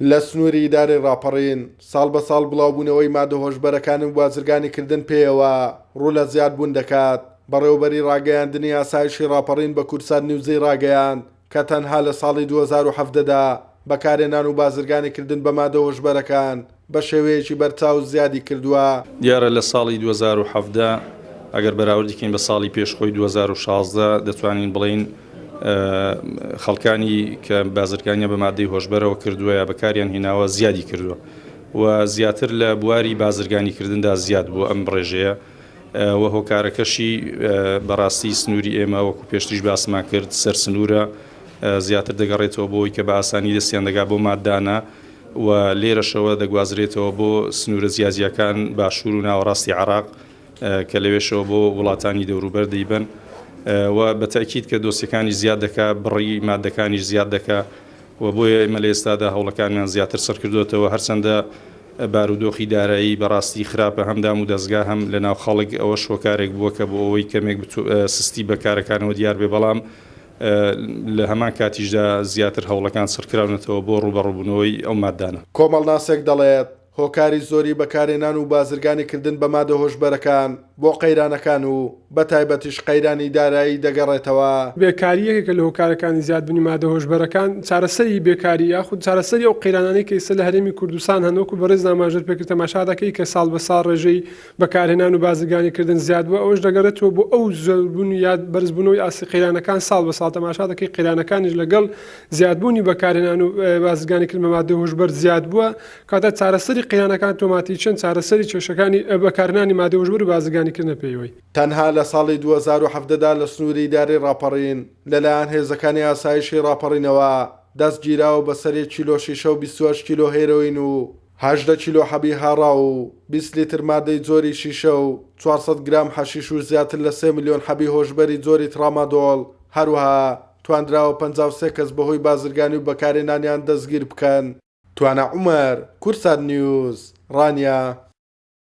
لە سنووری ئیدارەی ڕاپەڕین، ساڵ بە ساڵ بڵاوبوونەوەی مادە هۆشبەرەکان و بازرگانیکردن پێیەوە ڕوو لە زیادبوون دەکات، بەڕێوەبەری ڕاگەیاندنی ئاسایشی ڕاپەڕین بە کوردسات نیوزی ڕاگەیاند کە تەنها لە ساڵی 2017 دا بەکارهێنان و بازرگانیکردن بە مادە هۆشبەرەکان بە شێوەیەکی بەرچاو زیادی کردووە. دیارە لە ساڵی 2017 ئەگەر بەراوردی کەین بە ساڵی پێش خۆی 2016 دەتوانین بڵێین خەڵکانی کە بازرگانیان بە مادەی هۆشبەرەوە کردووە یا بەکاریان هیناوە زیادی کردووە و زیاتر لە بواری بازرگانیکردندا زیاد بووە ئەم ڕێژەیە و هۆکارەکەشی بەڕاستی سنووری ئێمە وەکو پێشتریش باسمان کرد سەر سنوورە زیاتر دەگەڕێتەوە بۆی کە بە ئاسانی دەستیان دەگا بۆ مادانە و لێرەشەوە دەگوازرێتەوە بۆ سنوورە جیاجیاکان باشوور و ناوەڕاستی عراق کە لەوێشەوە بۆ وڵاتانی دەوروبەر دەیبەن و بە تەئکید کە دۆسیەکانیش زیاد دەکا بڕی مادەکانیش زیاد دەکا و بۆیە ئێمە لە ئێستادا هەوڵەکانمان زیاتر چڕ کردۆتەوە هەرچەندە بارودۆخی دارایی بەڕاستی خراپە هەم دام و دەزگا هەم لە ناو خەڵک ئەوەش هۆکارێک بووە کە بۆ ئەوەی کەمێک سستی بە کارەکانەوە دیار بێ بەڵام لە هەمان کاتیشدا زیاتر هەوڵەکان چڕکراونەتەوە بۆ ڕووبەڕووبوونەوەی ئەو ماددانە. کۆمەڵناسێک دەڵێت، هۆکاری زۆری بەکارهێنان و بازرگانی کردن بە مادە هۆشبەرەکان بۆ قەیرانەکان و بەتایبەتیش قەیرانی دارایی دەگەڕێتەوە. بێکاری یەکێکە لە هۆکارەکانی زیادبوونی مادە هۆشبەرەکان، چارەسەری بێکاری یاخود چارەسەری ئەو قەیرانانەی کە ئیستا لە هەرێمی کوردستان هەن وەکو بەڕێز ئاماژەت پێکرد تەماشا دەکەی کە ساڵ بە ساڵ ڕێژەی بەکارهێنان و بازرگانی کردن زیاد بووە ئەوەش دەگەڕێتەوە بۆ ئەو زۆربوون یا بەرزبوونەوەی ئاستی قەیرانەکان ساڵ بە ساڵ تەماشا دەکەی قەیرانەکانیش لەگەڵ زیادبوونی بەکارهێنان و بازرگانی کردن بە مادەی هۆشبەر زیاد بووە کەواتە چارەسەری قەیرانەکان تۆماتیچن چارەسەری کێشەکانی بەکارهێنانی مادەی هۆشبەر و بازرگانی کردنە پێیەوەی. تەنها لە ساڵی 2017 دا لە سنووری ئیدارەی ڕاپەڕین لەلایەن هێزەکانی ئاسایشی ڕاپەڕینەوە دەست گیراوە بەسەر یەک کیلۆ شیشە و 28 کیلۆ هێرۆین و 18 کیلۆ حەبی هاڕاو و 20 لیتر مادەی جۆری شیشە و 400 گرام حەشیش و زیاتر لە سێ ملیۆن حەبی هۆشبەری جۆری ترامادۆڵ، هەروەها تواندراوە 53 کەس بەهۆی بازرگانی و بەکارهێنانیان دەستگیر بکەن. توانا عومەر، کوردسات نیوز، ڕانیە.